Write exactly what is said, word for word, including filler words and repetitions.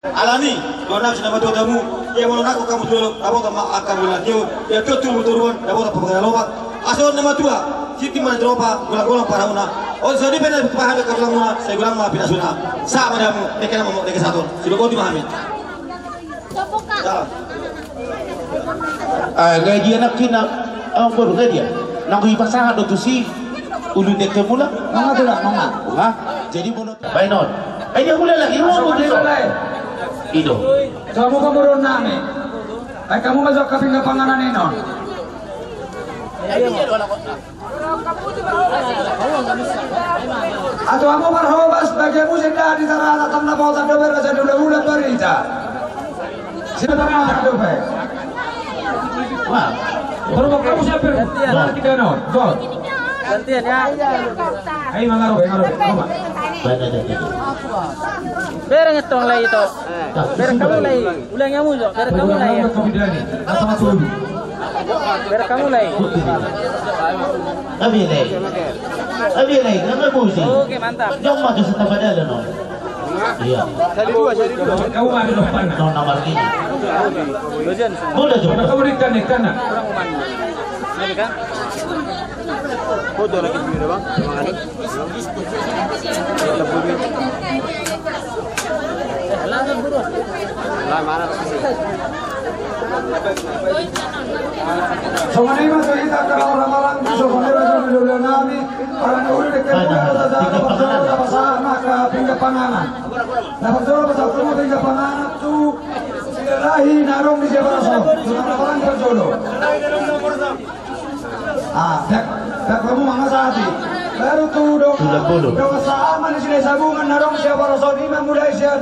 Alani, dohonon nami sian na matua tu hamu, ia molo nangkok hamu tu dolok, dapotan ma angka mula na tio, ia tontu hamu toruan, dapotan parbagalan lomak. Asa on na matua, tingki ma na tilopa, golanggolang pangarahutna. On songon i pe na dipasahat angka tulangmuna, sai golang ma pinasuna. Sahat ma di hamu, dengke nama mo, dengke sahat on. Sidok boti ma hami. Salam. Ah, nga dia nangkin, ah, boru, nga dia. Nanggo dipasahat do tusi ulu ni angka mula. Nunga tulang, nunga. Nunga. Jadi molo baenon. Ai dia mula lagi, mula lagi. Ido. Hamu pamoruon nami. Ai hamu ma jo angka pinggan panganan i non. Ato hamu marhobas, bagian musik dah di tara-tara, tang na potan dope raja, dula-dula barita. Sini tara dope. Wah. Baru mau kamu siapa? Gantian. Nah, kita no. Go. Gantian ya. Ayo, mangaruh, mangaruh. Coba. Bereng tong lai itu. Bereng hamu lai. Ulang hamu jo, bereng hamu lai. Bereng hamu lai. Abi lai. Abi lai, nama busi. Oke, mantap. Jom maju setabadala no. Iya. Seri dua, seri dua. Nona margina. Boleh jo. Kamu ikan, ikan. Ini kan? Foto lagi dulu, Bang. Terima kasih. Songon i ma tu hita angka ramalan, songon i ma tu hula-hula nami, ala ni uli dengke muna, na parjolo pasahat ma angka pinggan panganan. Na parjolo pasahat ma pinggan panganan tu Silalahi na adong di Siabarasa on, tu na parjolo. Ah, dak, dak kamu mangasati. Baru tu dong, dong sahat ma ni Silalahi Sabungan na adong di Siabarasa on, i ma mulai sian